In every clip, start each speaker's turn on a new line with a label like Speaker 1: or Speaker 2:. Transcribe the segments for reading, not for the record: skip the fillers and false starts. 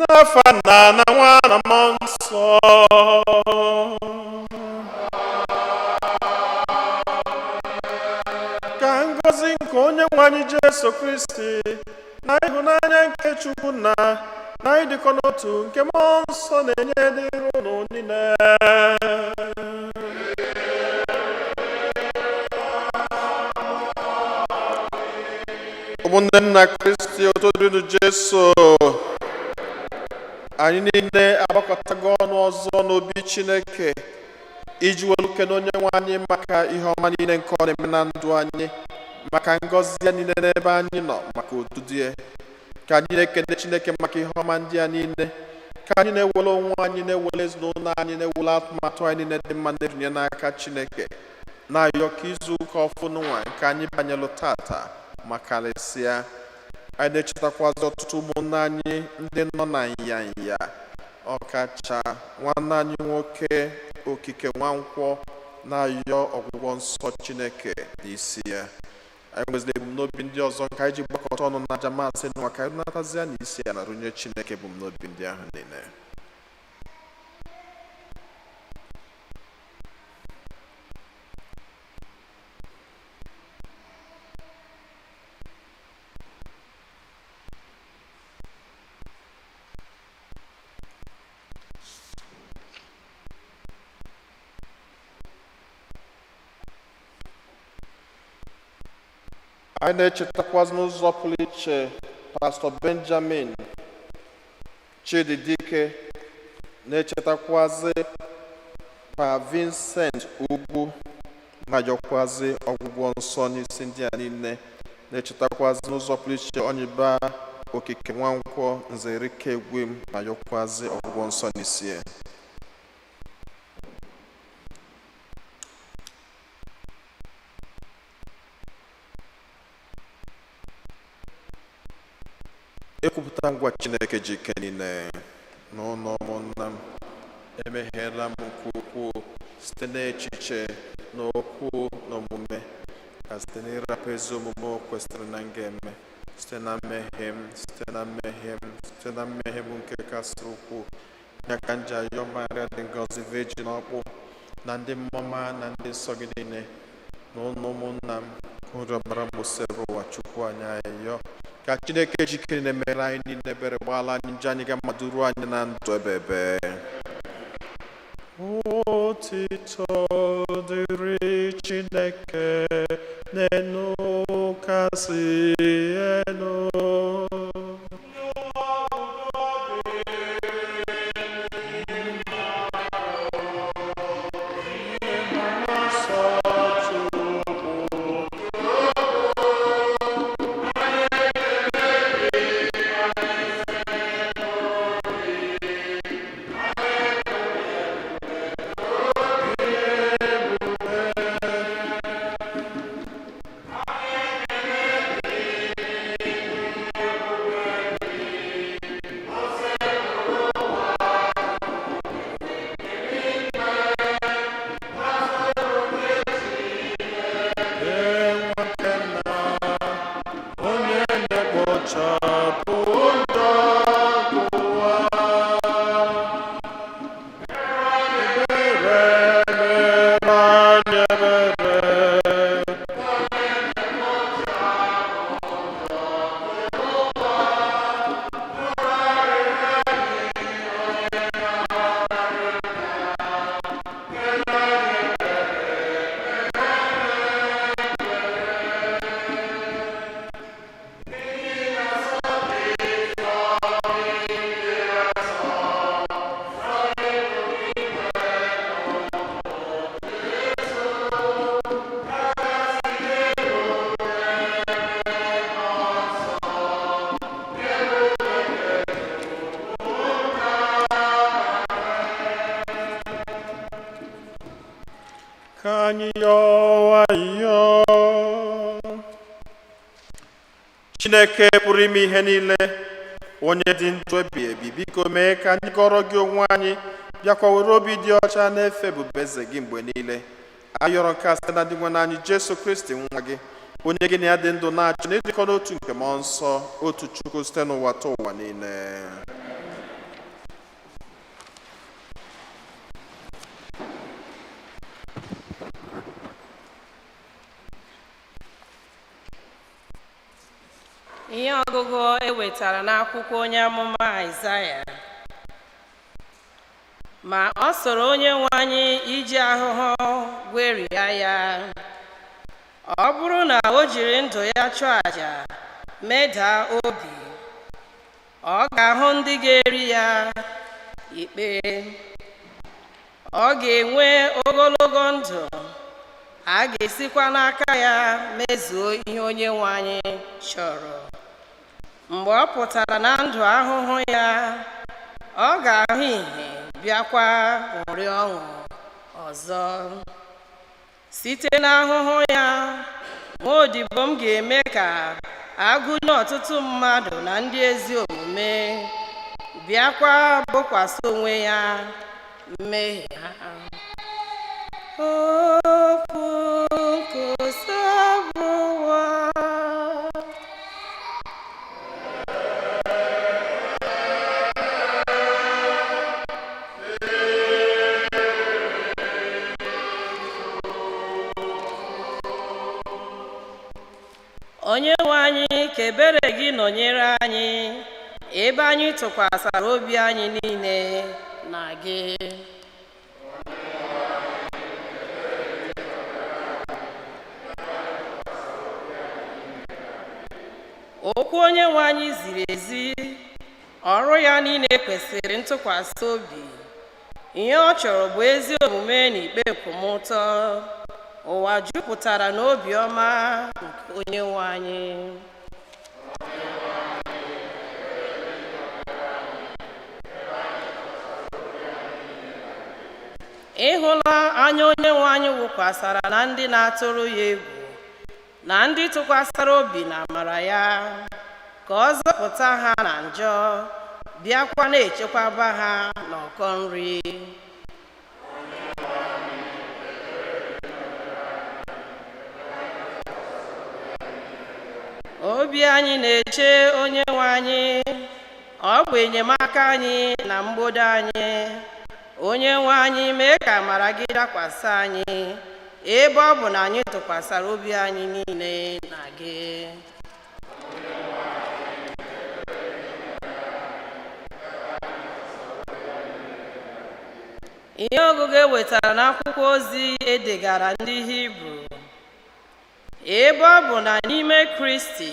Speaker 1: N'afa Nna na Nwa na Mmụọ Nsọ. Ka ngọzi nke Onye nwe anyị Jesu Kristi na ịhụnanya nke Chukwu Nna na ịdịkọ n'otu nke Mmụọ Nsọ na-enye dịrị unu niile. Ụmụnne m na Kristi, otuto dịrị Jesu. Anyị niile agbakọtago ọnụ ọzọ n'obi Chineke iji welu kene Onye nwe anyị maka ihe ọma niile nke ọ na-eme na ndụ anyị, maka ngọzi ya niile n'ebe anyị nọ, maka odudu ya. Ka anyị na-ekene Chineke maka ihe ọma ndị a niile, ka anyị na-ewere onwe anyị, na-ewere ezinụlọ anyị, na-ewere atụmatụ anyị niile dị mma na-ebinye n'aka Chineke, na-ayọ ka izu ụka ọfụnụnwa nke anyị banyelụ tata ma karịsịa. Anyị na-echetakwazi ọtụtụ ụmụnne anyị ndị nọ na nyanya, ọkacha nwanne anyị nwoke Okike Nwankwọ, na-ayọ ọgwụgwọ nsọ Chineke n'isi ya. Anyị nweziri ebumnobi ndị ọzọ nke anyị ji gbakọta ọnụ na aja Maasị nwa, ka anyị natazia n'isi ya na runye Chineke ebumnobi ndị ahụ niile. Anyị na-echetakwazị n'ụzọ pụrụ iche Pastọ Benjamin Chidi Dike, na-echetakwazị Pa Vincent Ugwu, na-ayọkwazị ọgwụgwọ nsọ n'isi ndị a niile, na-echetakwazị n'ụzọ pụrụ iche Onyiba Okike Nwankwọ Nzerike Egwim, na-ayọkwazị ọgwụgwọ nsọ n'isi ya. Ekwupụta ngwa Chineke ji ike niile n'ụlọ ụmụnna m, emehiela m nke ukwuu site n'echiche na okwu na omume, na site n'ịrapụ ezi omume o kwesịrị na m ga-eme, site na mmehie m, site na mmehie m, site na mmehie m nke kasị ukwuu. Ya ka m ji ayọ Maria dị ngọzi, Virgin ọkpụ, na ndị mmụọma na ndị nsọ gị niile, na ụnụ ụmụnna m, ka unu rịọbara m Osebụrụwa Chukwu anyị ayịyọ, ka Chineke ji ike niile mere anyị niile ebere, gbaala anyị njọ anyị ga ma duru anyị na ndụ ebebe. Otito dịrị Chineke n'enu kasị elu. Nsọ Chukwu. Nwa nke nna, onye na-ekpochapụ njọ nke ụwa. Ebere mere anyị ebere. Ka anyị yọọ ayịyọ. Chineke pụrụ ime ihe niile, onye dị ndụ ebi ebi, biko mee ka anyị gọrọ gị onwe anyị, bịakwa were obi dị ọcha na-efe ebube eze gị mgbe niile. Ayọrọ nke a site na Dinwenụ anyị Jesu Kristi, nwa gị, onye gị na ya dị ndụ na-achị na ịdịkọ n'otu nke Mmụọ Nsọ, otu Chukwu, site n'ụwa ta ụwa niile.
Speaker 2: Ihe ọgụgụ e wetara n'akwụkwọ onye amụma Aịzaya. Ma ọ soro onye nwe anyị iji ahụhụ gwerie ya. Ọ bụrụ na o jiri ndụ ya chụọ àjà medaa obi, ọ ga-ahụ ndị ga-eri ya ikpe. Ọ ga-enwe ogologo ndụ, a ga-esikwa n'aka ya mezuo ihe onye nwe anyị chọrọ. Mgbe ọ pụtara na ndụ ahụhụ ya, ọ ga-ahụ ìhè, bịakwa ṅụrịa ọṅụ ọzọ. Site n'ahụhụ ya, nwa odibo m ga-eme ka agụnye ọtụtụ mmadụ na ndị ezi omume, bịakwa bokwasị onwe ya mmehie ha. Okwu nke Osebụrụwa. Onye nwe anyị, ka ebere gị nọnyere anyị, ebe anyị tụkwasara obi anyị niile na gị. Okwu onye nwe anyị ziri ezi, ọrụ ya niile kwesịrị ntụkwasị obi. Ihe ọ chọrọ bụ ezi omume na ikpe nkwụmọtọ. Ụwa jupụtara n'obi ọma nke onye nwe anyị. Ịhụla anya onye nwe anyị wụkwasara na ndị na-atụrụ ya egwu na ndị tụkwasara obi na amara ya, ka ọ zọpụta ha na njọ, bịakwa na-echekwaba ha n'ụkọ nri. Obi anyị na-eche onye nwe anyị, ọ bụ enyemaka anyị na mgbodo anyị. Onye nwe anyị, mee ka amara gị dakwasị anyị, ebe ọ bụ na anyị tụkwasara obi anyị niile na gị. Ihe ọgụgụ e wetara n'akwụkwọ ozi edegara ndị Hibru. Ebe ọ bụ na n'ime Kristi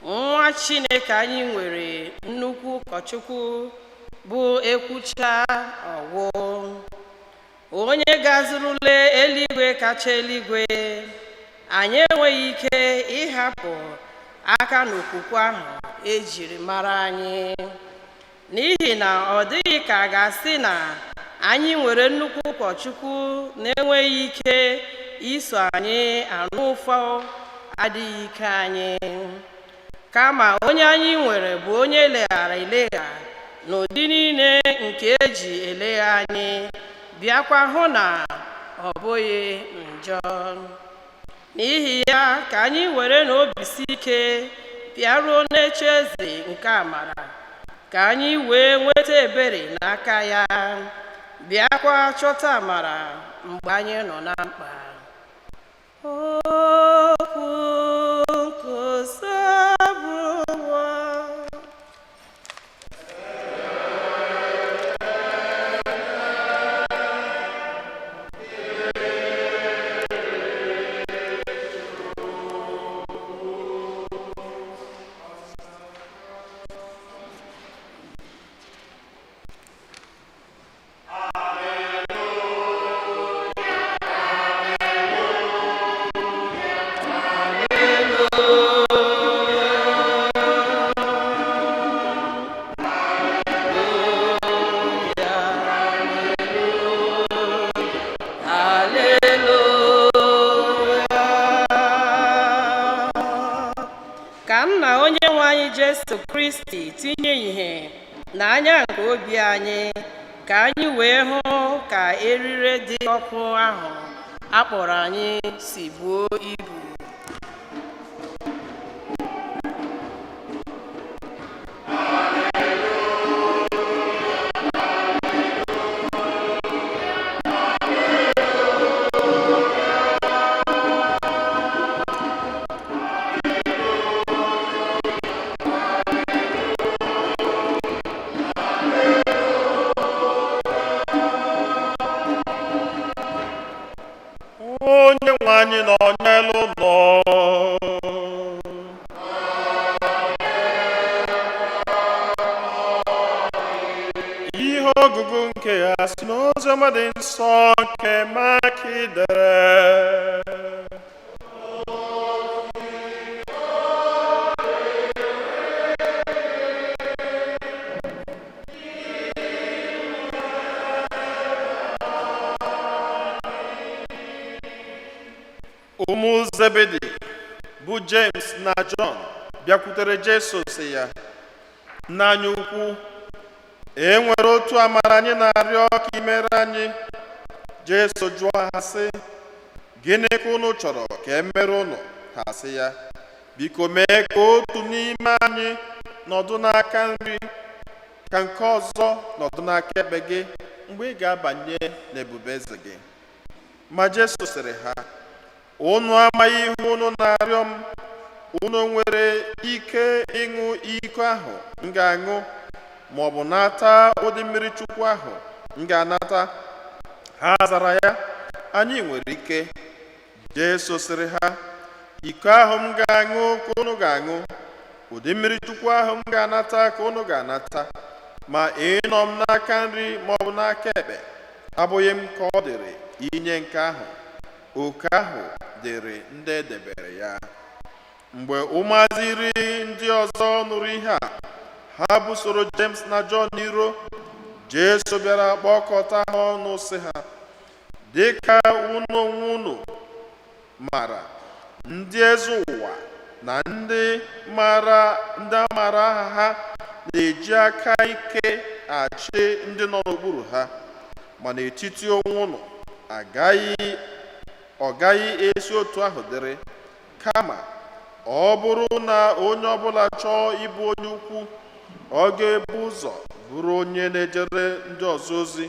Speaker 2: nwa Chineke anyị nwere nnukwu ụkọchukwu bụ ekwucha ọgwụ, onye gazurula eluigwe kacha eluigwe, anyị enweghị ike ịhapụ aka n'okwukwe ahụ ejiri mara anyị, n'ihi na ọ dịghị ka a ga-asị na anyị nwere nnukwu ụkọchukwu na-enweghị ike iso anyị anụ ụfụ adịghị ike anyị, kama onye anyị nwere bụ onye eleghara elegha n'ụdị niile nke eji elegha anyị, bịakwa hụ na ọ bụghị njọ. N'ihi ya, ka anyị were n'obi si ike bịaruo n'oche eze nke amara, ka anyị wee nweta ebere n'aka ya, bịakwa chọta amara mgbe anyị nọ na mkpa. Okwu nke Osebụrụwa. Haleluya. Ka nna onye nwe anyị Jesu Kristi tinye ìhè n'anya nke obi anyị, ka anyị wee hụ ka eriri dị ọkụ ahụ akpọrọ anyị si buo ibu.
Speaker 1: anyị nọnyelu unu. Ihe ọgụgụ nke ya si n'oziọma dị nsọ nke Mak dere. Ụmụ Zebedi bụ James na John bịakwutere Jesu, sị ya, "Nna anyị ukwu, e nwere otu amara anyị na-arịọ ka i mere anyị." Jesu jụọ ha sị, "Gịnị ka unu chọrọ ka e mere unu?" Ha sị ya, "Biko, mee ka otu n'ime anyị nọdụ n'aka nri, ka nke ọzọ nọdụ n'aka ekpe gị, mgbe ị ga-abanye n'ebube eze gị." Ma Jesu sịrị ha, "Unu amaghị ihe unu na-arịọ m. Unu nwere ike ịṅụ iko ahụ m ga-aṅụ, ma ọ bụ nata ụdị mmiri Chukwu ahụ m ga-anata?" Ha zara ya, "Anyị nwere ike." Jesu sịrị ha, "Iko ahụ m ga-aṅụ ka unu ga-aṅụ, ụdị mmiri Chukwu ahụ m ga-anata ka unu ga-anata, ma ịnọ m n'aka nri ma ọ bụ n'aka ekpe abụghị m ka ọ dịrị inye nke ahụ. Oke ahụ dịrị ndị edebere ya." Mgbe ụmụazị 10 ndị ọzọ nụrụ ihe a, ha busoro James na John iro. Jesu bịara kpọkọta ha ọnụ, sị ha, "Dịka unu onwe unu mara, ndị eze ụwa na ndị amara aha ha na-eji aka ike achị ndị nọ n'okpuru ha. Ma n'etiti onwe unu ọ gaghị esi otu ahụ dịrị. Kama ọ bụrụ na onye ọbụla chọọ ịbụ onye ukwu, ọ ga-ebu ụzọ bụrụ onye na-ejere ndị ọzọ ozi.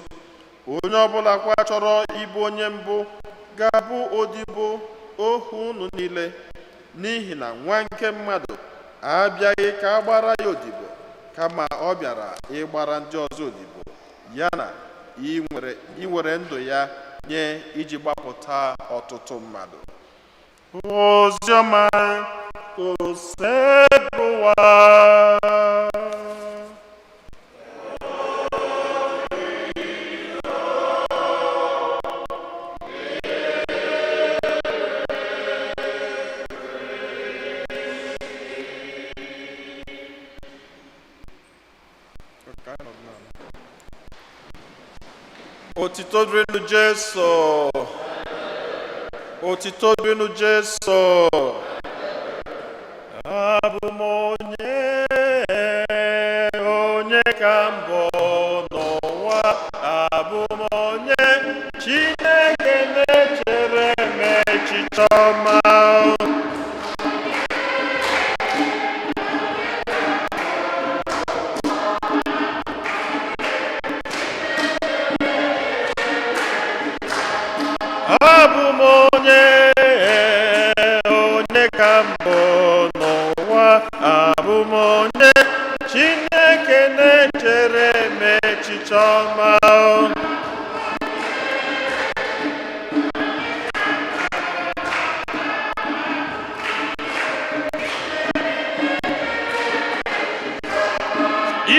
Speaker 1: Onye ọbụla kwa chọrọ ịbụ onye mbụ ga-abụ odibo ohu unu niile. N'ihi na nwa nke mmadụ abịaghị ka a gbara ya odibo, kama ọ bịara ịgbara ndị ọzọ odibo, ya na iwere ndụ ya nye iji gbapụta ọtụtụ mmadụ." Oziọma Osebụwa. Otito dịrịnụ Jesu! Otito dịrịnụ Jesu! Abụ m onye, onye ka mbụ n'ụwa. Abụ m onye, Chineke na-echere m echiche ọma. Abụ m onye, onye ka mbụ n'ụwa. Abụ m onye, Chineke na-echere m echiche ọma.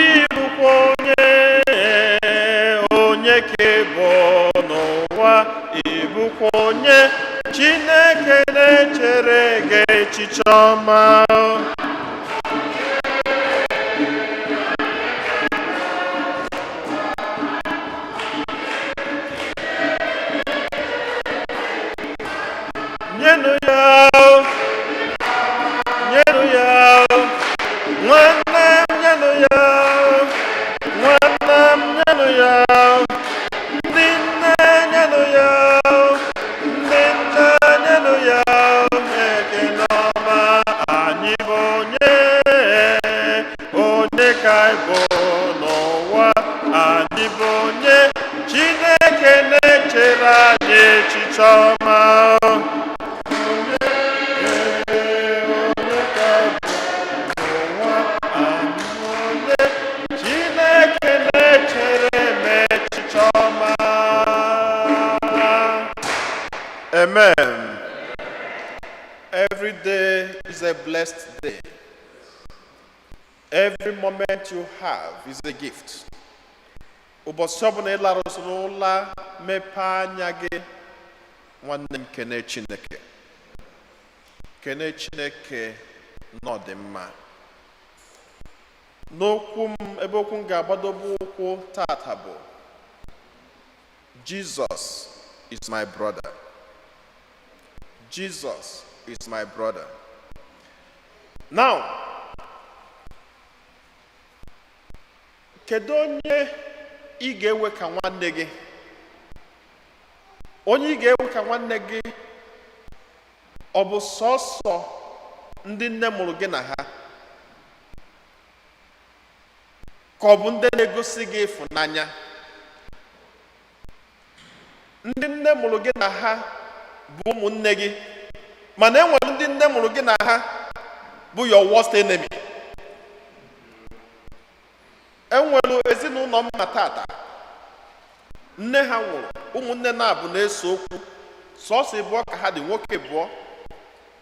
Speaker 1: Ịbụkwa onye, onye ka ị bụ n'ụwa. Ịbụkwa onye, Chineke na-echere gị echiche ọma. Nyenụ ya, nyenụ ya, nwanne m, nyenụ ya, nwanne m, nyenụ ya. Ndị nne, nyenụ ya, ndị nna, nyenụ ya ekele ọma. Anyị bụ onye, onye ka anyị bụ n'ụwa. Anyị bụ onye, Chineke na-echere anyị echiche ọma. Onye, onye ka anyị bụ n'ụwa. Anyị bụ onye, Chineke na-echere m echiche ọma. Amen. Every day is a blessed day. Every moment you have is a gift. Ụbọchị ọbụla ị larụsịrị ụla, mepee anya gị, nwanne m, kene Chineke. Kene Chineke na ọ dị mma. N'okwu m, ebe okwu m ga-agbadobe ụkwụ tata bụ "Jesus is my brother." Jesus is my brother. Now, kedu onye ị ga-ewe ka nwanne gị? Onye ị ga-ewe ka nwanne gị, ọ bụ sọsọ ndị nne mụrụ gị na ha, ka ọ bụ ndị na-egosi gị ịfụnanya? Ndị nne mụrụ gị na ha bụ ụmụnne gị, mana e nwere ndị nne mụrụ gị na ha bụ your worst enemy. Enwere ezinụlọ m na tata nne ha nwụrụ, ụmụnne na-abụ na-ese okwu. Sọsọ ịbụọ ka ha dị, nwoke bụọ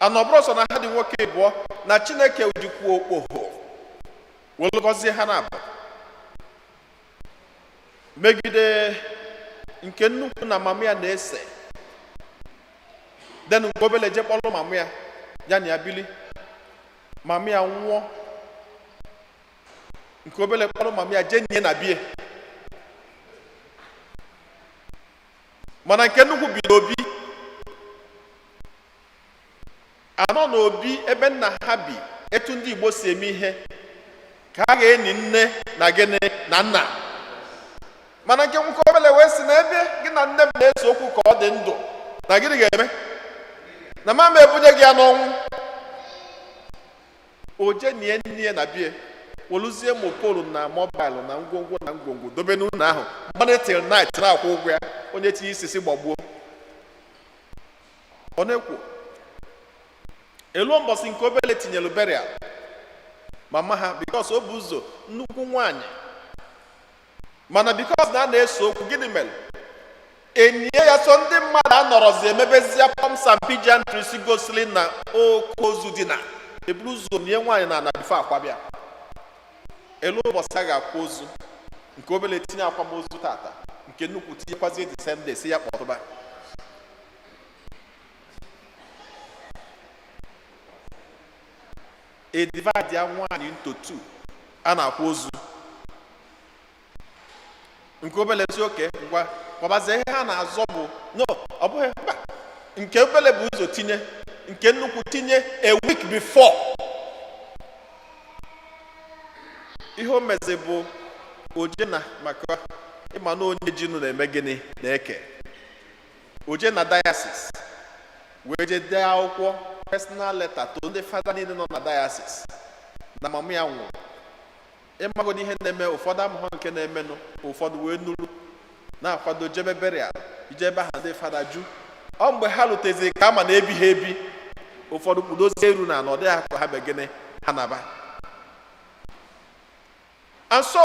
Speaker 1: ana. Ọ bụrụ sọ na ha dị nwoke bụọ, na Chineke jikwa okpoho were gọzie ha na-abụ megide nke nnukwu na mama ya na-ese. Then nke obele je kpọrọ mama ya, ya na ya bili. Mama ya nwụọ, nke obele kpọrọ mama ya jee nye na bie, mana nke nnukwu bi n'obi anọ n'obi ebe nna ha bi. Etu ndị Igbo si eme ihe ka a ga-eni nne na gịnị na nna, mana nke nwoke obele wee sị na ebe gị na nne m na-ese okwu ka ọ dị ndụ, na gịnị ga-eme na mama ebunye gị ya n'ọnwụ. O je nie nne na bie, weluzie mopolu na mobile na ngwongwo na ngwongwo dobe n'ụlọ ahụ, mmanụ till night na-akwụ ụgwọ ya. Onye tinye isi si gbagbuo. Ọ na-ekwu elu mbọsị nke obele tinyelu burial mama ha, because o bụ ụzọ nnukwu nwanyị, mana because na a na-ese okwu, gịnị mere enyi ya so ndị mmadụ anọrọzi emebezie pomps and pageantries gosiri na oke ozu dị na eburu ụzọ nie nwaanyị na ana before akwabịa. Elu ụbọchị a ga-akwa ozu, nke obele tinye akwamozu tata, nke nnukwu tinyekwazie the same day, si ya kpọtụba. E divide ya nwaanyị into two. A na-akwa ozu nke obele si oke ngwa kwabazie. Ihe ha na-azọ bụ no, ọ bụghị mba, nke obele bụ ụzọ tinye, nke nnukwu tinye a week before. Ihe o mezi bụ oje na maka ịma na onye jinụ na-eme gịnị na-eke oje na diocese wee jee dee akwụkwọ personal letter to ndị fada niile nọ na diocese na mama ya nwụrụ. Ịmagodo ihe na-eme, ụfọdụ amụghọ nke na-emenụ, ụfọdụ wee nuru na-akwado jebe burial, ije ebe ahụ ndị fada ju. Ọ mgbe ha luteziri ka ama na ebi ha ebi, ụfọdụ kpudozie eru na anọdụ ya ka ha begene ha naba. And so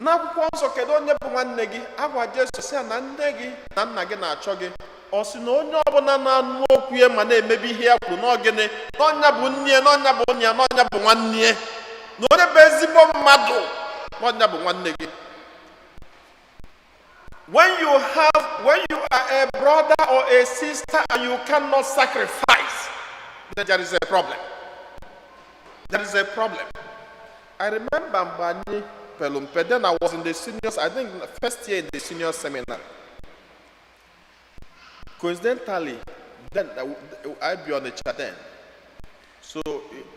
Speaker 1: n'akwụkwọ nsọ, kedu onye bụ nwanne gị? Agwa Jesu sị ya na nne gị na nna gị na-achọ gị. Ọ sị na onye ọbụla na-anụ okwu ya ma na-emebi ihe ya kwuru, n'ọgịnị, n'ọnya bụ nne ya, n'ọnya bụ nne ya, n'ọnya bụ nwanne ya, na onye bụ ezigbo mmadụ, n'ọnya bụ nwanne gị. When you are a brother or a sister and you cannot sacrifice, then there is a problem. There is a problem. I remember mgbe anyị pelu mpe, then I was in the seniors, I think first year in the senior seminary. Coincidentally, then I be on the then. So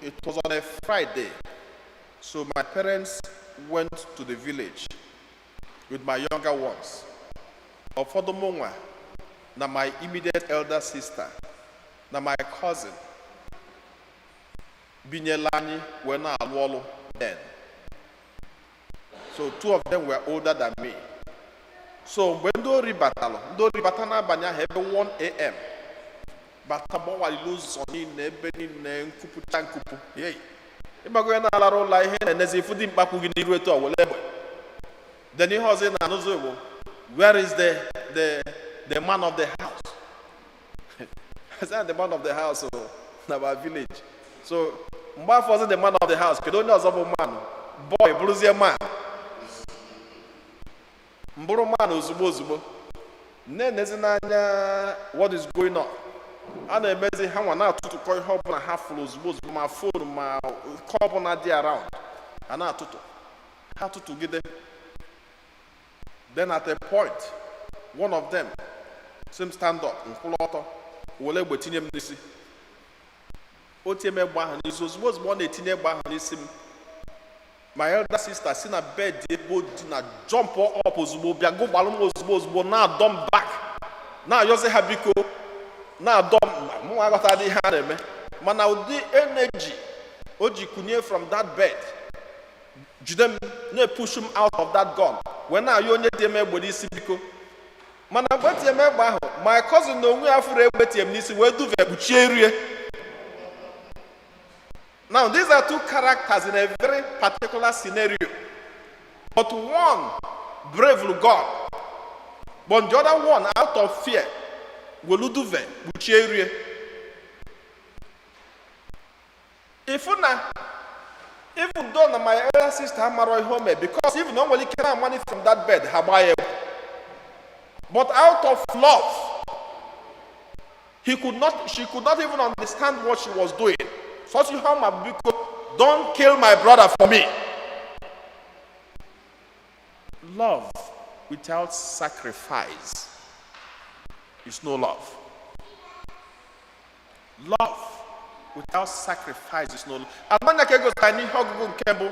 Speaker 1: it was on a Friday. So my parents went to the village with my younger ones. Ụfọdụ mụnwa na my immediate elder sister na my cousin binyela anyị wee na-alụ ọlụ then. So two of them were older than me. So mgbe ndị ori batalụ, ndị ori bata n'abalị ahụ ebe 1 a.m., bata gbawalili ụzọ niile, ebe niile nkupụcha nkupụ. Hey, ịgbago ya na-alara ụlọ, ihe na-enezi ifu dị mkpakwu gị n'iru etu a were egbe. Then ihe ọzọ ị na-anụzụ bụ, "Where is the man of the house?" I said, "The man of the house o, na our village." So mgbe afọ ọzọ, the man of the house, kedu onye ọzọ bụ man? Boy bụrụzie man, mbụrụ man ozugbo ozugbo na-enezi n'anya. What is going on? A na-emezi ha nwa na-atụtụkọ ihe ọbụla ha fụrụ ozugbo ozugbo, ma phone ma nke ọbụla dị around, ha na-atụtụ, ha tụtụgide. Then at a point, one of them sị m, "Stand up." Nkwụrụ ọtọ, were egbe tinye m n'isi. O tie m egbe ahụ n'isi. Ozugbo ozugbo ọ na-etinye egbe ahụ n'isi m, my elder sister si na bed ebe o dị na jump up ozugbo, bịa gụgbalụ m ozugbo ozugbo, na-adọ m back, na-ayọzi ha biko, na-adọ m. Mụ aghọtadị ihe a na-eme, mana ụdị energy o ji kunye from that bed jide m, na-epush m out of that gun, wee na-ayọ onye dị eme egbe n'isi biko. Mana mgbe tie m egbe ahụ, my cousin na onwe ya fụrụ egbe tie m n'isi, wee duve kpuchie rie. Now, these are two characters in a very particular scenario, but one bravely God, but the other one, out of fear, welu duve kpuchie rie. Ifu na even though na my elder sister amarọ ihe o mee, because even o nwere ike na-amani from that bed ha gbaa ya egbe, but out of love, he could not she could not even understand what she was doing. Such ihe ọma, "Biko, don't kill my brother for me." Love without sacrifice is no love. Love without sacrifice is no love. Amanya ka egosiri anyị n'ihe ọgụgụ nke mbụ,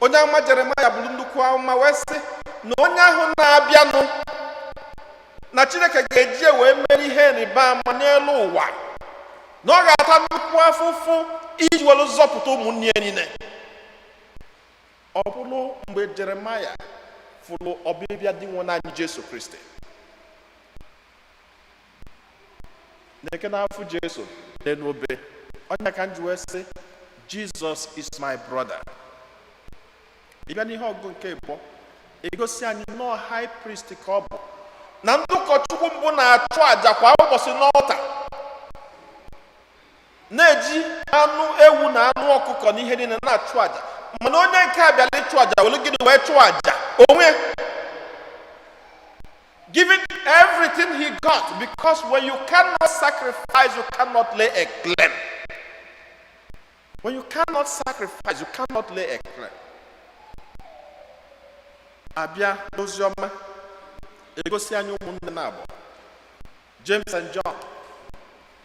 Speaker 1: onye amụma Jeremaya bụrụ nnukwu amụma wee sị na onye ahụ na-abịanụ, na Chineke ga-eji ya wee mere ihe ịrịba ama n'elu ụwa, na ọ ga-ata nnukwu afụfụ iji welu zọpụta ụmụnne ya niile. Ọ bụrụ mgbe Jeremaya fụrụ ọbịbịa dị nwe anyị Jesu Kristi na-eke n'afọ Jesu n'elu obe, onye ka m ji wee sị, "Jesus is my brother." Ị bịa n'ihe ọgụgụ nke abụọ, egosi anyị nnọọ high priest ka ọ bụ, na ndị ụkọchukwu mbụ na-achụ àjà kwa ụbọchị n'altar, na-eji anụ ewu na anụ ọkụkọ na ihe niile na-achụ àjà. Mana onye nke a bịara ịchụ àjà, were gịnị wee chụọ àjà onwe? Giving everything he got, because when you cannot sacrifice, you cannot lay a claim. When you cannot sacrifice, you cannot lay a claim. Abịa n'oziọma, egosi anyị ụmụnne na abụọ, James and John.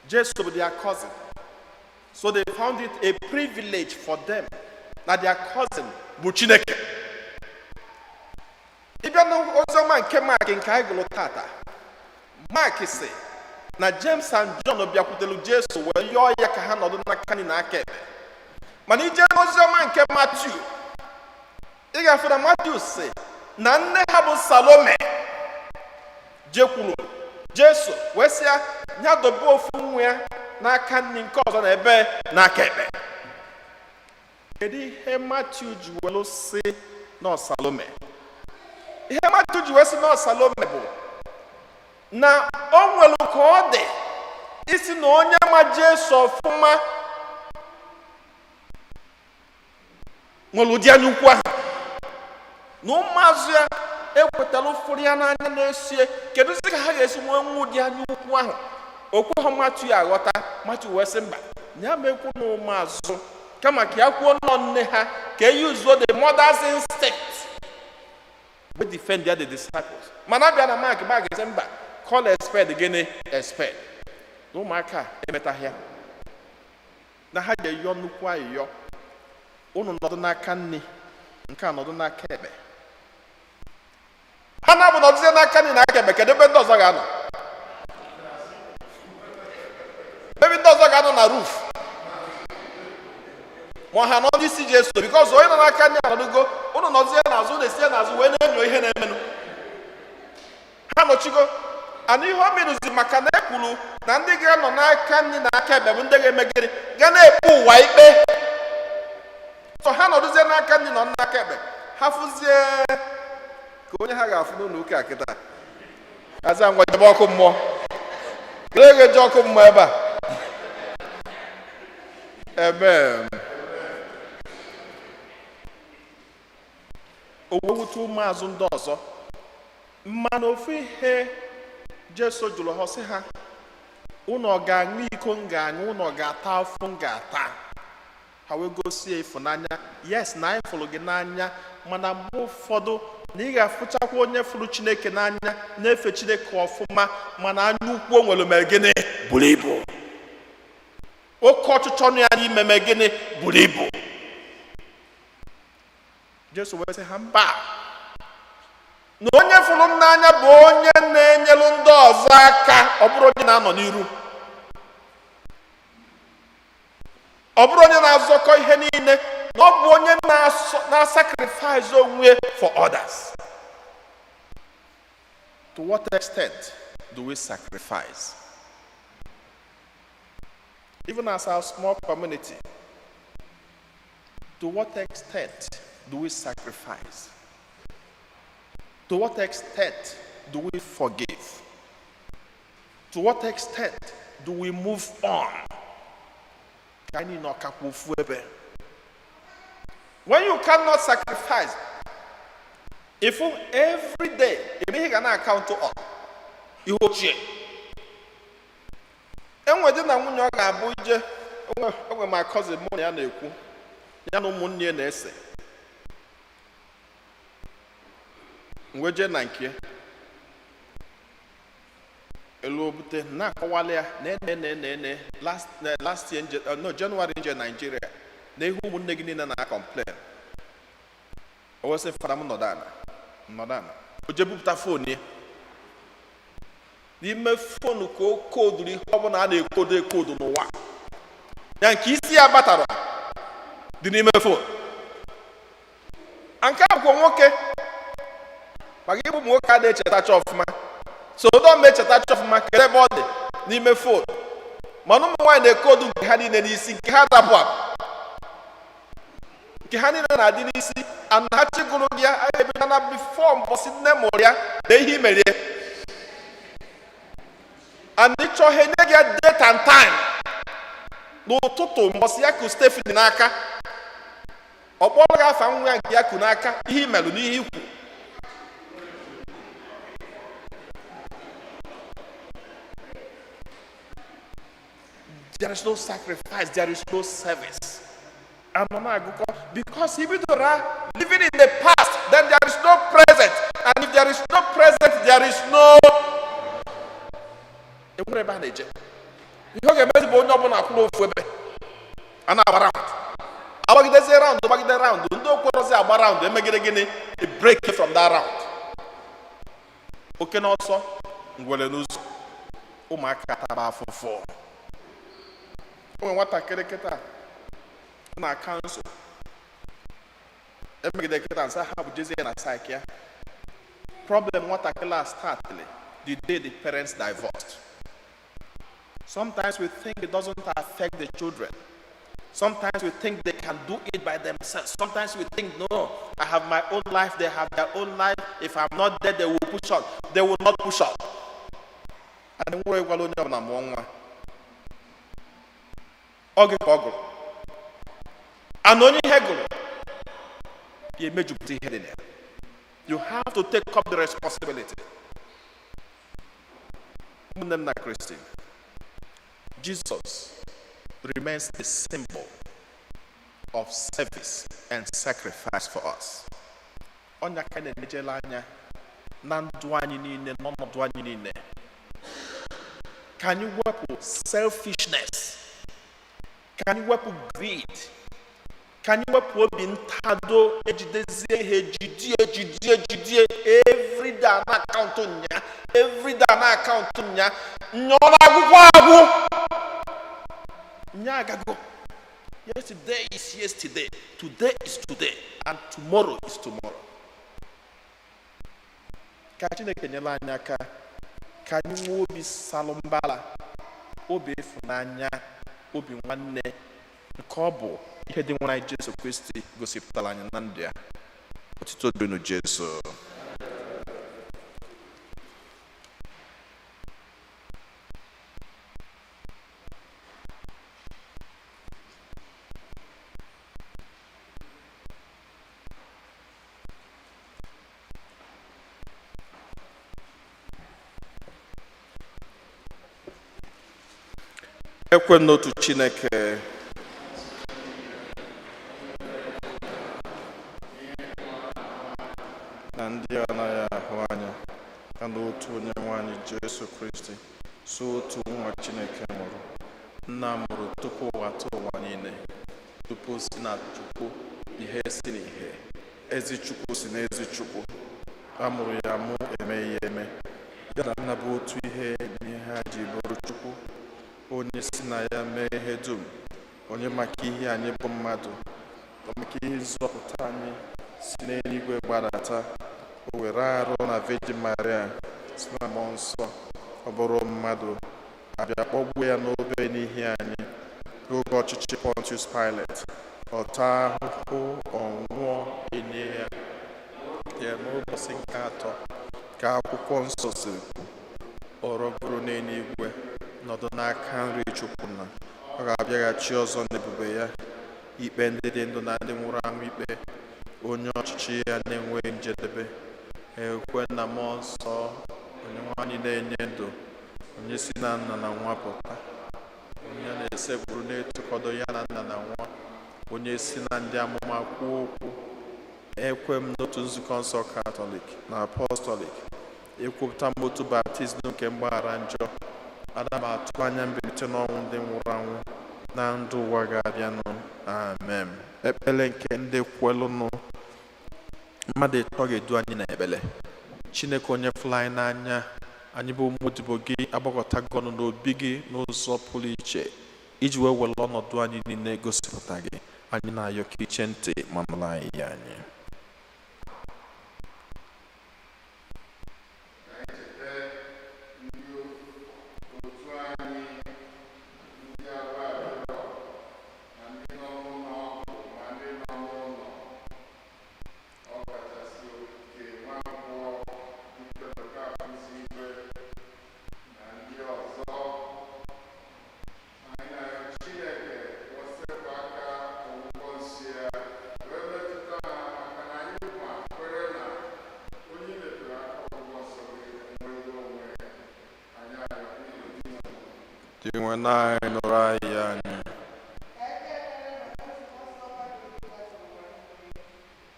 Speaker 1: Jesu bụ their cousin, so they found it a privilege for them na their cousin bụ Chineke. Ịbịa n'oziọma nke Mark nke anyị gụrụ tata, Mark sị na James and John bịakwutere Jesu wee yọọ ya ka ha nọdụ n'aka nri na aka ekpe. Mana ije n'oziọma nke Matthew, ị ga-afụ na Matthew sị na nne ha bụ Salome jekwuru Jesu wee sị ya ya dobe ofu nwa ya n'aka nri, nke ọzọ na ebe n'aka ekpe. Kedu ihe Matthew ji welu sị nọ Salome? Ihe Matthew ji wee sị nọ Salome bụ na o nwere ka ọ dị isi na onye ma Jesu ọfụma nwere ụdị anya ukwu ahụ na ụmụazụ ya ekwetara ụfọdụ ya n'anya na-esie. Kedụzi ka ha ga-esi nwee nwa ụdị anya ukwu ahụ? O kweghị Matthew aghọta. Matthew wee sị mba, ya mekwu na ụmụazụ, kama ka ya kwuo nọ nne ha, ka e yuzuo the mother's instinct we defend the disciples. Mana abịa na Mark, Mark sị mba, call a spade gịnị? A spade. Na ụmụaka emetaghị ya, na ha ga-eyọ nnukwu ayịyọ, unu nọdụ n'aka nri, nke a nọdụ n'aka ekpe. Ha na-abụ nọdụzie n'aka nri na aka ekpe, kedu ebe ndị ọzọ ga-anọ? Ebe ndị ọzọ ga-anọ na roof, ma ha nọ n'isi Jesu, because onye nọ n'aka nri anọdụgo, unu nọzie n'azụ, unu esie n'azụ wee na-enyo ihe na-emenụ. Ha nọchigo ana ihe o merụzi, maka na ekwuru na ndị ga-anọ n'aka nri na aka ekpe bụ ndị ga-eme gịnị? Ga na-ekpe ụwa ikpe. So ha nọdụzie n'aka nri nọ n'aka ekpe, ha fụzie ka onye ha ga-afụ n'ụlọ ụka kịta. Aza ngwa, jebe ọkụ mmụọ. Kedu ego eje ọkụ mmụọ ebe a? Amen. O wee wute ụmụazụ ndị ọzọ. Mana ofu ihe Jesu jụrụ ha, sị ha, "Unu ọ ga-aṅụ iko m ga-aṅụ? Unu ọ ga-ata afụ m ga-ata?" Ha wee gosi ya ịfụnanya. Yes, na anyị fụrụ gị n'anya, mana mgbe ụfọdụ na ị ga-afụchakwa onye fụrụ Chineke n'anya, na-efe Chineke ọfụma, mana anya ukwu o nwere mere gịnị? Buru ibu. Oke ọchịchọ nọ ya n'ime mee gịnị? Buru ibu. Jesu wee sị ha mba, na onye fụrụ m n'anya bụ onye na-enyelu ndị ọzọ aka. Ọ bụrụ onye na-anọ n'iru, ọ bụrụ onye na-azọkọ ihe niile, na ọ bụ onye na-sacrifice onwe for others. To what extent do we sacrifice, even as our small community? To what extent do we sacrifice? To what extent do we forgive? To what extent do we move on? Ka anyị nọ kakwa ofu ebe. When you cannot sacrifice, if every day ebe ihe ga na-account on ihe ochie, enwe di na nwunye ọ ga-abụ ije enwe my cousin, mụ na ya na-ekwu, ya na ụmụnne ya na-ese mgbe jee na nke elu obute na-akọwala ya na ene ene ene last last year nje, no, January nje Nigeria na ihe ụmụnne gị niile na-complain. O wee sị, "Fada, m nọdụ ala, nọdụ ala." O jee bupụta phone ya. N'ime phone ka o koduru ihe ọbụla a na-ekodo ekodo n'ụwa ya, nke isi ya batara dị n'ime phone. Nke a bụkwa nwoke, maka ịbụ ụmụ nwoke a na-echetacha ọfụma, so ụdọ m echetacha ọfụma kedu ebe ọ dị n'ime phone. Mana ụmụ nwaanyị na-ekodu nke ha niile n'isi, nke ha dapụ apụ, nke ha niile na-adị n'isi. Ana ha chịgụrụ gị ya ebe na before mbọsị nne mụrụ ya na ihe imerie, and ịchọ ha enye gị ya date and time. N'ụtụtụ mbọsị ya kụ Stephanie n'aka, ọ kpọrọ gị afa nwa ya nke ya kụ n'aka, ihe imelụ n'ihe ikwu. There is no sacrifice, there is no service. Anọ na-agụkọ because i bidoro living in the past, then there is no present, and if there is no present, there is no enwere ebe a na-eje. Ihe ọ ga-emezi bụ onye ọbụla kwụrụ ofu ebe a na-agba round, agbagidezie round, gbagide round, ndị okwerozi agba round, emegide gịnị? A break from that round. Oke n'ọsọ, ngwere n'ụzọ, ụmụaka taba afụfụ. O nwere nwatakịrị kịta na council emegide kịta nsa ha bụ jezie na psych ya. Problem nwatakịrị a startly the day the parents divorced. Sometimes we think it doesn't affect the children. Sometimes we think they can do it by themselves. Sometimes we think, no, I have my own life, they have their own life. If I'm not there, they will push on. They will not push on. And nwere gwara onye ọbụla mụọ nwa ọ gị ka ọ gụrụ, and onye ihe gụrụ ya emejupụta ihe dị na ya. You have to take up the responsibility. Ụmụnne m na Kristi, Jesus remains the symbol of service and sacrifice for us. Ọnya ka na-emejela anya na ndụ anyị niile, n'ọnọdụ anyị niile. Ka anyị wepụ selfishness, ka anyị wepụ greed, ka anyị wepụ obi ntado, ejidezie ihe jidie jidie jidie everyday na account nya, everyday na account nya nya. Ọ na-agwụkwọ agwụ nya agago. Yesterday is yesterday, today is today, and tomorrow is tomorrow. Ka Chineke nyere anyị aka ka anyị nwee obi salụmbala, obi ịfụnanya, obi nwanne, nke ọ bụ ihe dị nwere anyị Jesu Kristi gosipụtara anyị na ndụ ya. Otuto dịrịnụ Jesu. Ekwe m n'otu Chineke, na ndị anaghị ahụ anya, ya na otu onye nwanyị Jesu Kristi, so otu nwa Chineke mụrụ, nna mụrụ tupu ụwa tụ ụwa niile, tupu si na Chukwu, ihe si n'ihe, ezi Chukwu si n'ezi Chukwu, a mụrụ ya mụ eme ya eme, ya na nna bụ otu ihe n'ihe ha ji bụrụ Chukwu, onye si na ya mee ihe dum, onye maka ihe anyị bụ mmadụ, maka ihe nzọpụta anyị si n'eluigwe gbadata, o were arụ na Virgin Maria si na mmụọ nsọ, ọ bụrụ mmadụ, abịa kpọgbuo ya n'obe n'ihi anyị n'oge ọchịchị Pontius Pilate, ọ taa ahụhụ, ọ nwụọ, enye ya ya. N'ụbọchị nke atọ, ka akwụkwọ nsọ siri kwu, ọ rọgoro n'eluigwe, nọdụ n'aka nri Chukwu nna. Ọ ga-abịaghachi ọzọ n'ebube ya ikpe ndị dị ndụ na ndị nwụrụ anwụ ikpe, onye ọchịchị ya na-enweghị njedebe. Ekwe na mmụọ nsọ, onye nwanyị na-enye ndụ, onye si na nna na nwa pụta, onye na-esekpuru na-etokọdo ya na nna na nwa, onye si na ndị amụma kwuo okwu. Ekwe m n'otu nzukọ nsọ Katọlik na Apọstọlik. Ekwupụta m otu baptizim nke mgbaghara njọ. Ana m atụ anya mbilite n'ọnwụ ndị nwụrụ anwụ na ndụ ụwa ga-abịanụ. Amen. Ekpere nke ndị kwelụnụ. Mmadụ ịtọ ga-edu anyị n'ekpere. Chineke, onye fụrụ anyị n'anya, anyị bụ ụmụ odibo gị agbakọtago ọnụ n'obi gị n'ụzọ pụrụ iche iji wee were ọnọdụ anyị niile gosipụta gị. Anyị na-ayọ ka iche ntị ma nụrụ anyị ya anyị.
Speaker 3: Cheta ndị otu anyị, ndị arụ adịrọ, na ndị nọ n'ụlọ ọgwụ ma ndị nọ n'ụlọ, ọ kachasị Oke Nwankwọ, Okafor Igwe na ndị ọzọ. Anyị na-arịọ Chineke ka o sepụ aka ọgwụgwọ nsọ ya wee metụta ha, maka na anyị ma kwere na onye metụrụ aka ọgwụgwọ nsọ gị enweghị onwe ya. Anyị arịọ n'ihi
Speaker 1: Dị nwe anyị, nụrụ anyị ya anyị.
Speaker 4: Ka ekpe ekpere maka nzukọ nsọ Katọlik gazuru ụwa niile,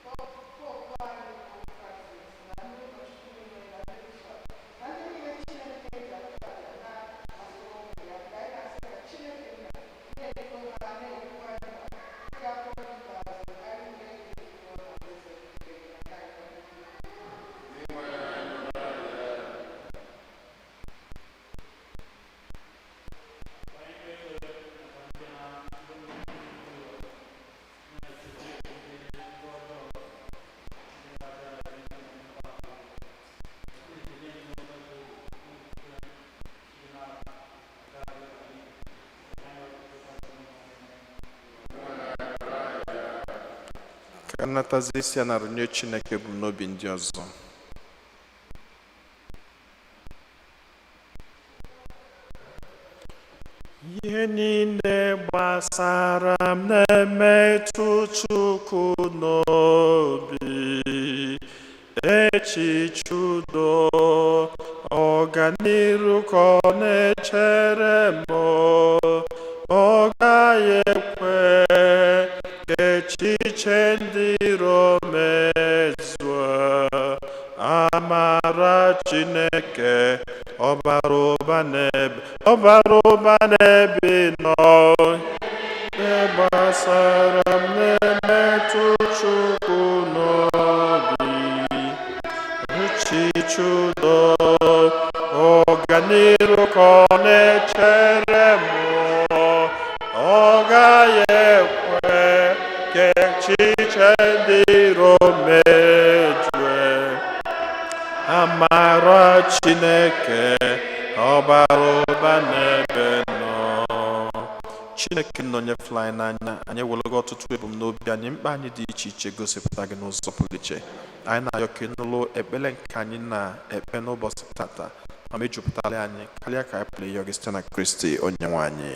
Speaker 4: Popu anyị bụ Francis na ndị ụkọchukwu niile na ndị bishọp na ndị niile Chineke ji achụ àjà ha azụrụ ụmụ ya. Ka anyị na-asị ka Chineke nna na-edu ha, na-edukwa anyị nwa ịga oge ikpeazụ ka anyị nwee ike ịnọ n'alaeze nke na ka anyị nọ.
Speaker 1: Ka nnatazi isi a na-arụnye Chineke ebumnobi ndị ọzọ. Ihe niile gbasara m na-emetụ Chukwu n'obi. Echiche udo, ọganiru ka ọ na-echere m. Ọ gaghị ekwe ka echiche ndị iro mezuo. Amara Chineke ọ bara ụba n'ebe ọ bara ụba n'ebe ị nọ. Ihe gbasara m na-emetụ Chukwu n'obi. Echiche udo, ọganiru ka ọ na-echere m. Ọ gaghị ekwe ka echiche ndị iro mejue. Amara Chineke ọ bara ụba n'ebe nọ. Chineke nọ nyefere anyị n'anya. Anyị ewerego ọtụtụ ebumnobi anyị, mkpa anyị dị iche iche gosipụta gị n'ụzọ pụrụ iche. Anyị na-arịọ ka ị nụrụ ekpere nke anyị na-ekpe n'ụbọchị tata ma mejupụtara anyị karịa ka anyị pụrụ ịyọ gị, site na Kristi onye nwe anyị.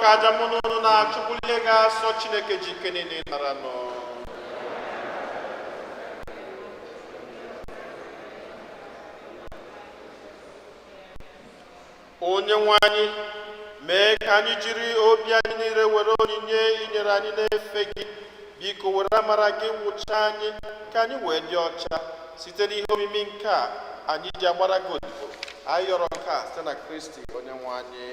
Speaker 1: Ka aja mụ na unu na-achụ bulie gị asọ, Chineke ji ike niile nara nọ. Onye nwe anyị, mee ka anyị jiri obi anyị niile were onyinye inyere anyị na-efe gị. Biko were amara gị wụchaa anyị ka anyị wee dị ọcha site n'ihe omimi nke a anyị ji agbara gị odibo. Anyị yọrọ nke a site na Kristi onye nwe anyị.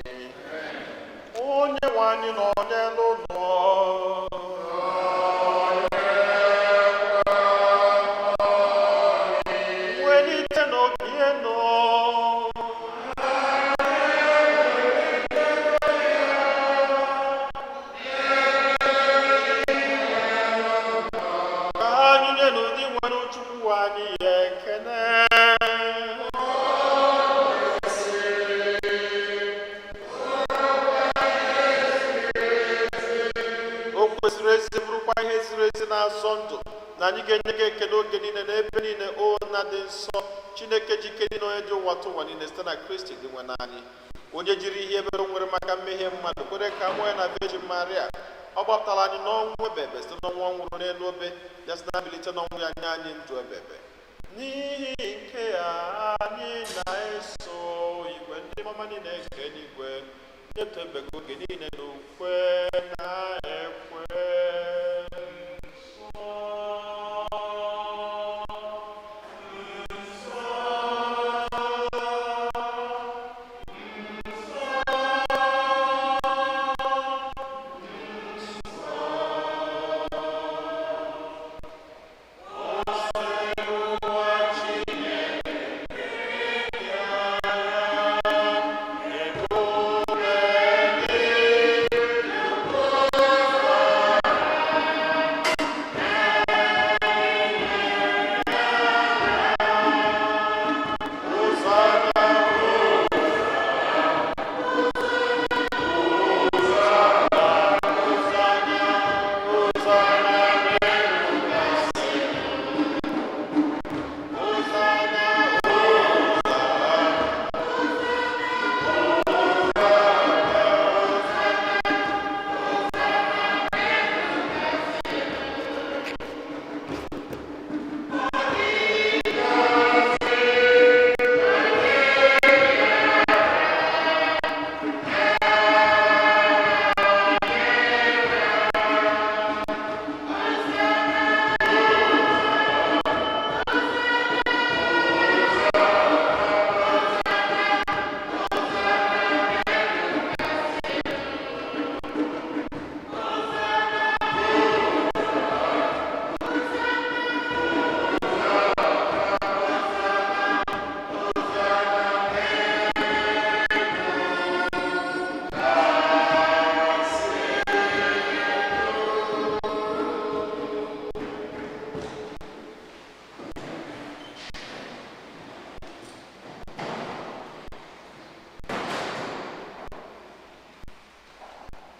Speaker 1: Onye nwe anyị nọ n'elu ụlọ. Welite n'obi enu. Ka anyị nye n'ụdị nwere Chukwu anyị ya ekele. O kwesịrị ezi, bụrụkwa ihe ziri ezi na-azọ ndụ, na anyị ga-enye gị ekele oge niile na ebe niile, o Nna dị nsọ, Chineke ji ike niile, onye dị ụwa tụ ụwa niile, site na Kristi dị nwe n'anyị, onye jiri ihe ebere o nwere maka mmehie mmadụ kwere ka a mụọ ya na Virgin Maria. Ọ gbapụtara anyị n'ọnwụ ebebe site n'ọnwụ ọ nwụrụ n'elu obe ya, site na mbilite n'ọnwụ ya nye anyị ndụ ebebe. N'ihi nke a, anyị na-eso igwe ndị mama niile nke eluigwe na-etobego oge niile n'ukwe na ekwe.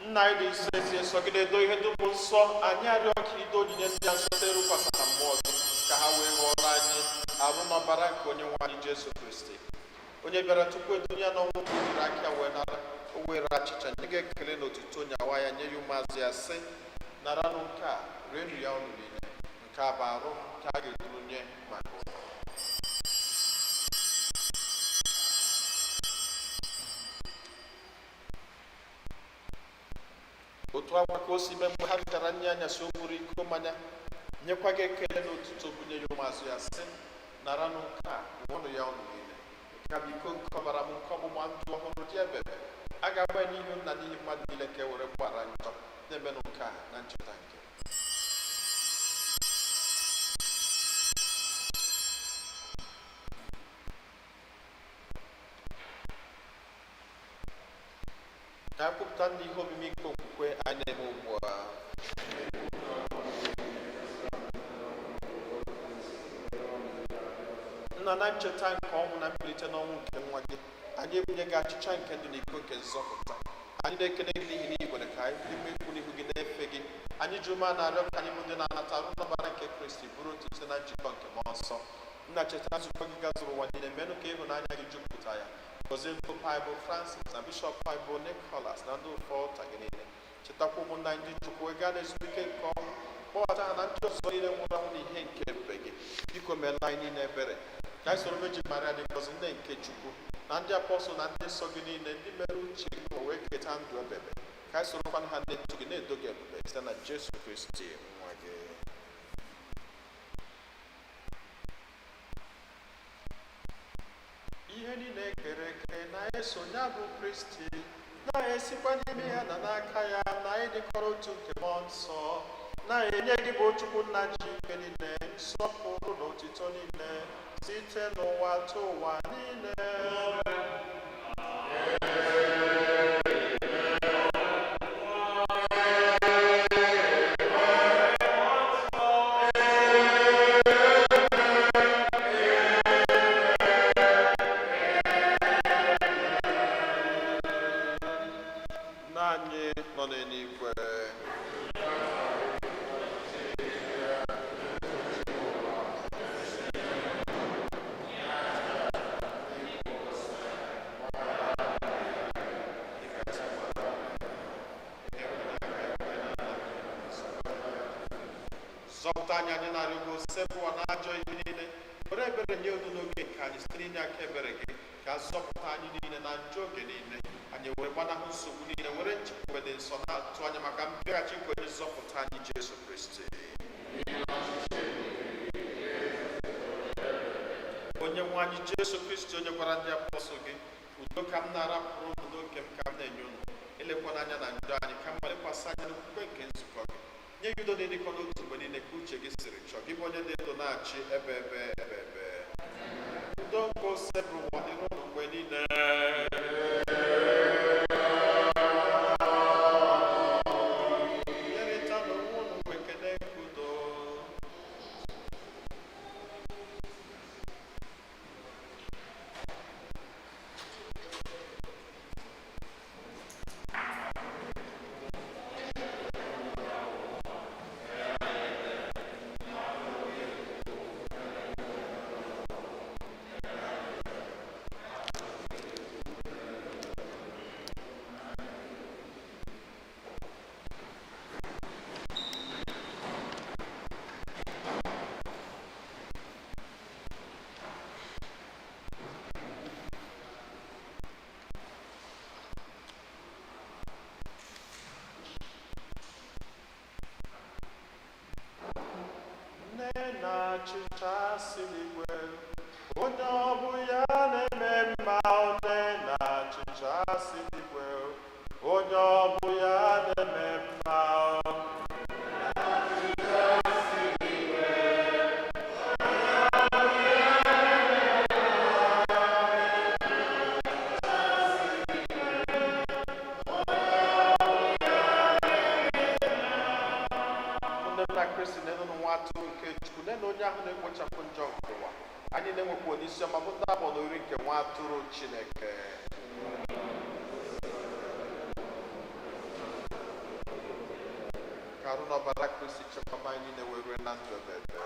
Speaker 1: Nna anyị dị nsọ, ezi nsọgide do ihe dum nsọ, anyị arịọ ka ido onyinye ndị a nsọ erukwasị na mmụọ gị, ka ha wee ghọrọ anyị arụ n'ọbara nke onye nwe anyị Jesu Kristi, onye bịara tupu edunye ya n'ọnwụ ka o jiri aka ya wee nara. O were achịcha, nye gị ekele na otuto, nyawa ya, nye ya ụmụazụ ya, sị: "Naranụ nke a, rienụ ya unu niile. Nke a bụ arụ m nke a ga-eduru nye maka unu." Otu akwa ka o si mee mgbe ha richara nri anyasị, o buru iko mmanya, nyekwa gị ekele na otuto, bunye ya ụmụazụ ya, sị: "Naranụ nke a, ṅụọnụ ya unu niile. Nke a bụ iko nke ọbara m, nke ọgbụgba ndụ ọhụrụ dị ebebe. A ga-agba ya n'ihu Nna n'ihi mmadụ niile ka e were gbaghara njọ. Na-emenụ nke a na ncheta nke." Ka anyị kwupụta ndị ihe omimi nke okwukwe anyị na-eme ugbu a. Nna, na ncheta nke ọnwụ na mbilite n'ọnwụ nke nwa gị, anyị ebunye gị achịcha nke ndụ na iko nke nzọpụta. Anyị na-ekele gị n'ihi na ị kwere ka anyị dị mma ikwu n'ihu gị na-efe gị. Anyị ji ume na-arịọ ka anyị bụ ndị na-anata arụ n'ọbara nke Kristi bụrụ otu site na njikọ nke Mmụọ Nsọ. Nna, cheta nzukọ gị gazuru ụwa niile, menụ ka ịhụnanya gị jupụta ya. Gọzie Pope anyị bụ Francis na Bishọp anyị bụ Nicholas na ndị ụfọ ụta gị niile. Chetakwa ụmụnna anyị ndị Chukwu wee gaa n'ezumike nke ọnwụ, kpọbata ha na ndị ọzọ niile nwụrụ anwụ n'ihe nke ebube gị. Biko meela anyị niile ebere, ka anyị soro Virgin Maria dị ngọzi, nne nke Chukwu, na ndị apọstụl na ndị nsọ gị niile, ndị mere uche gị ma wee keta ndụ ebebe, ka anyị sorokwa ha na-eto gị, na-edo gị ebube site na Jesu Kristi nwa gị. Ihe niile ekere eke na-eso ya bụ Kristi, na-esikwa n'ime ya na n'aka ya na ịdịkọrọ otu nke Mmụọ Nsọ, na-enye gị bụ Chukwu Nna ji ike niile nsọpụrụ na otito niile site n'ụwa tụ ụwa niile. Nna anyị nọ n'eluigwe, zọpụta anyị, anyị narị ugbo sepụwa na ajọ ihe niile, were ebere nye udo n'oge nke anyị site n'inye aka ebere gị, ka a zọpụta anyị niile na njọ oge niile, anyị were gbanahụ nsogbu niile, were nchekwube dị nsọ na-atụ anya maka mbịaghachi nke onye nzọpụta anyị Jesu Kristi. Onye nwe anyị Jesu Kristi, onye gwara ndị apọstụl gị, "Udo ka m na-arapụrụ unu, udo nke m ka m na-enye unu," elekwana anya na njọ anyị, kama lekwasị anya n'okwukwe nke nzukọ gị, nye ya udo na ịdịkọ n'otu mgbe niile ka uche gị siri chọọ, gị bụ onye dị ndụ na-achị ebe ebe ebe ebe. Udo nke Osebụrụwa dịrị unu mgbe niile. Nyerịta n'onwe unu ekele nke udo. Nne na achịcha si n'igwe, onye ọ bụ ya na-eme mma. Nne na achịcha si n'igwe, onye ọ bụ ya na-eme mma. Nne m na Kristi, na-enụ nwa atụrụ nke Chukwu, nne na onye ahụ na-ekpochapụ njọ nke ụwa. Anyị na-enwekwa onyeisi ọma bụ ndị abụọ n'oriri nke nwa atụrụ Chineke. Ka arụ na ọbara Kristi chekwaba anyị niile wee rue na ndụ ebebe.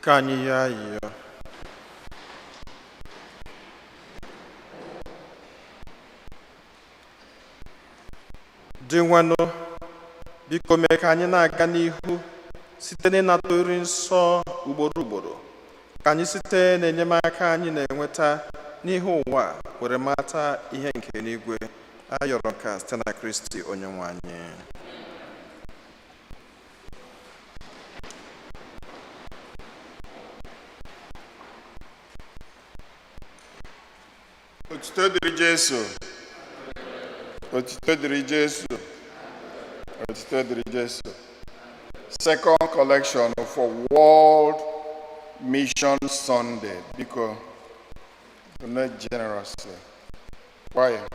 Speaker 1: Ka anyị yọọ ayịyọ. Dinwenụ, biko mee ka anyị na-aga n'ihu site n'ịnata oriri nsọ ugboro ugboro, ka anyị site n'enyemaka anyị na-enweta n'ihe ụwa a were mata ihe nke eluigwe. A yọrọ nke a site na Kristi onye nwe anyị.
Speaker 3: Otuto dịrị Jesu. Otuto dịrị Jesu. Otuto dịrị Jesu. Second collection for World Mission Sunday. Biko, donate generously. Choir.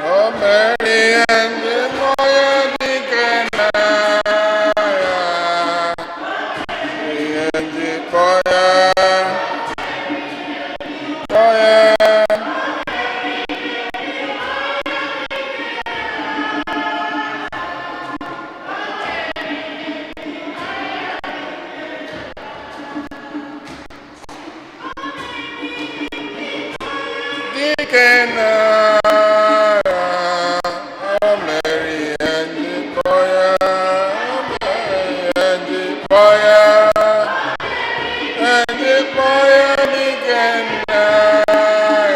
Speaker 3: O mere ihe ndị mmụọ ya dike na ya. Ihe njikọ ya. Kpọ ya. Dike na ya. O mere ihe njikọ ya. O mere ihe njikọ ya. Njikọ ya dike na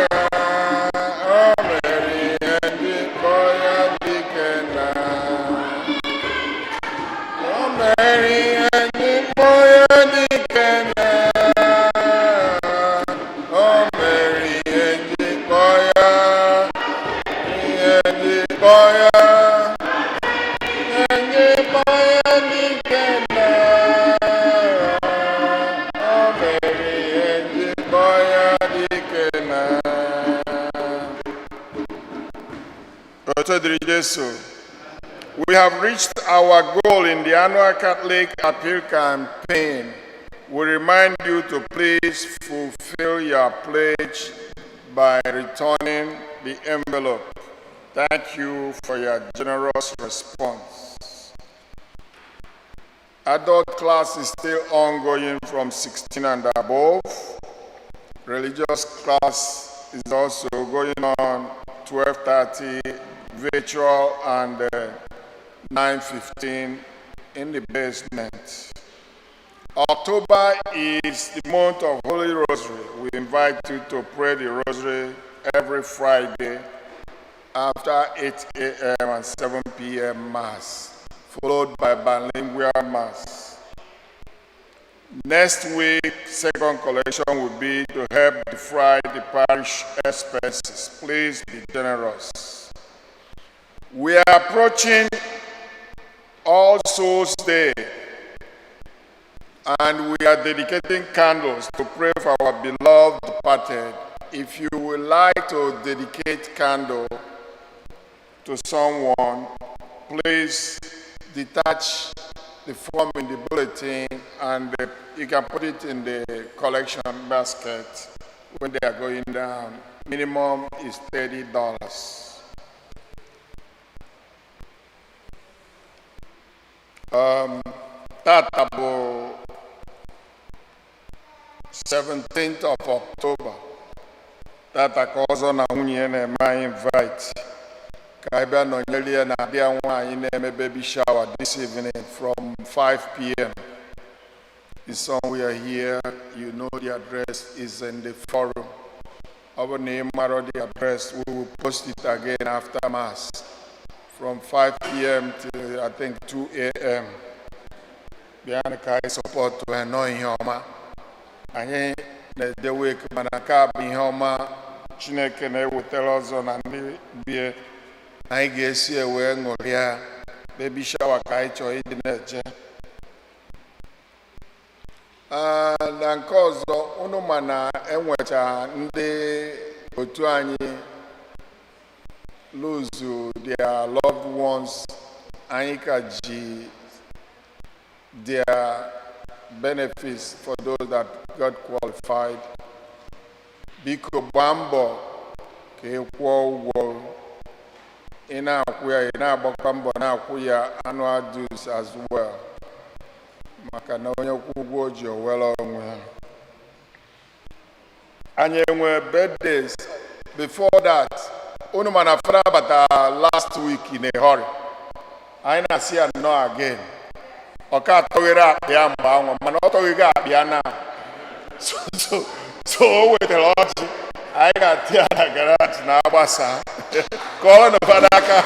Speaker 3: ya. O mere ihe njikọ ya dike na. O mere ihe njikọ ya dike na. O mere ihe njikọ ya. Ihe njikọ ya. Njikọ ya dike na. O mere ihe njikọ ya dike na. Otuto dịrị Jesu. We have reached our goal in the annual Catholic Appeal Campaign. We remind you to please fulfill your pledge by returning the envelope. Thank you for your generous response. Adult class is still ongoing from 16 and above. Religious class is also going on 12:30 virtual and 9:15 in the basement. October is the month of Holy Rosary. We invite you to pray the Rosary every Friday after 8 a.m. and 7 p.m. Mass, followed by bilingual Mass. Next week, second collection will be to help defray the parish expenses. Please be generous. We are approaching All Souls Day, and we are dedicating candles to pray for our beloved departed. If you would like to dedicate candle to someone, please detach the form in the bulletin and you can put it in the collection basket when they are going down. Minimum is $30. Tata bụ 17th of October. Tata ka ọzọ na nwunye ya na-eme anyị invite ka anyị bịa nọnyere ya na di ya nwaanyị na-eme baby shower this evening from 5 p.m. It's somewhere here. You know the address is in the forum. Ọ bụ na ị mara the address, we will post it again after Mass from 5 p.m. till, I think, 2 a.m. Bịanụ ka anyị support ha nọ ihe ọma. Anyị na-edewe mana nke a bụ ihe ọma Chineke na-ewetara ọzọ na ndị bie anyị ga-esi wee ṅụrịa. Baby shower ka anyị chọrọ ịdị na-eje. Ah, na nke ọzọ, unu ma na enwecha ndị otu anyị lose their loved ones. Anyị ka ji their benefits for those that got qualified. Biko, gbaa mbọ ka ị kwụọ ụgwọ. Ị na-akwụ ya, ị na-agbakwa mbọ na-akwụ ya annual dues as well, maka na onye kwụ ụgwọ o ji owere onwe ha. Anyị enwe birthdays. Before that, unu mana fada bata last week in a hurry. Anyị na-asị ya nnọọ again. Ọ ka atọghere akpa ya mgbe anwa, mana ọ tọghịghị akpa ya na so o wetara ọjị anyị ga-atị ya na garage na agbasa ka ọ nọ fada aka.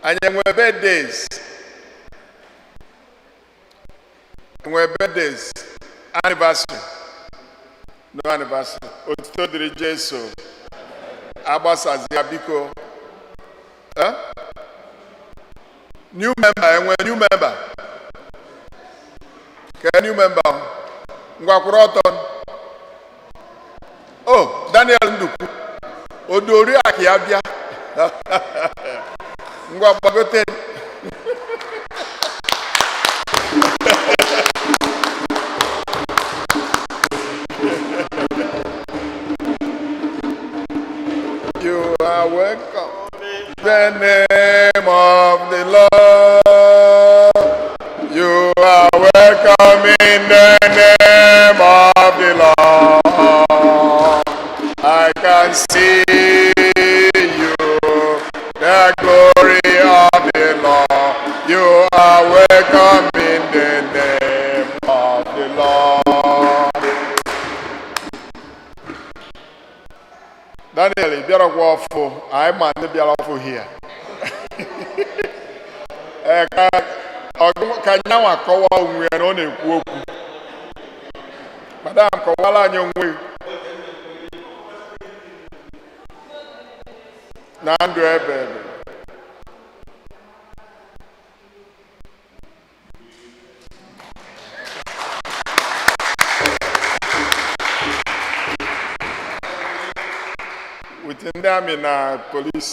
Speaker 3: Anyị enwe birthdays? Enwe birthdays? Anniversary? No anniversary. Otuto dịrị Jesu. Agbasazi ya, biko. Eh? New member? Enwe new member? Ke new member? Ngwa, kwụrụ ọtọ. O Daniel Ndukwu odoriakụ ya bịa. Ngwa, gbagote. You are welcome. The name of the Lord. You are welcome in the name of the Lord. I can see you, the glory of the Lord. You are welcome in the name of the Lord. Daniel, ị bịarakwa ọfụ. Anyị ma ndị bịara ọfụ hia. Ee, ka ka nyanwa kọwaa onwe ya na ọ na-ekwu okwu. Madam, kọwara anyị onwe gị na ndụ ebe ebe. With ndị army na police.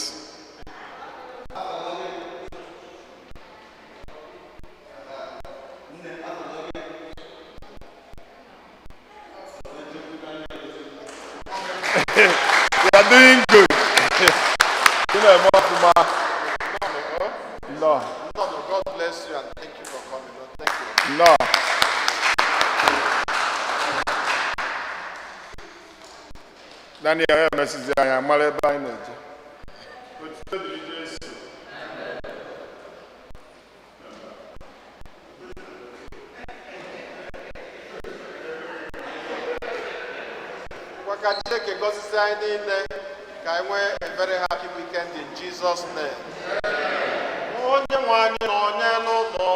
Speaker 3: You are doing good. Ị na-eme ọfụma. Nnọọ.
Speaker 1: No, God bless you and thank you for coming. No, thank you.
Speaker 3: Nnọọ. Daniel, ya emesizi anyị amara ebe anyị na-eje. Otuto dịrị Jesu.
Speaker 1: Ngwa, ka Chineke gọzizie anyị niile, ka anyị nwee a very happy weekend in Jesus' name. Onye nwe anyị nọ n'elu ụlọ.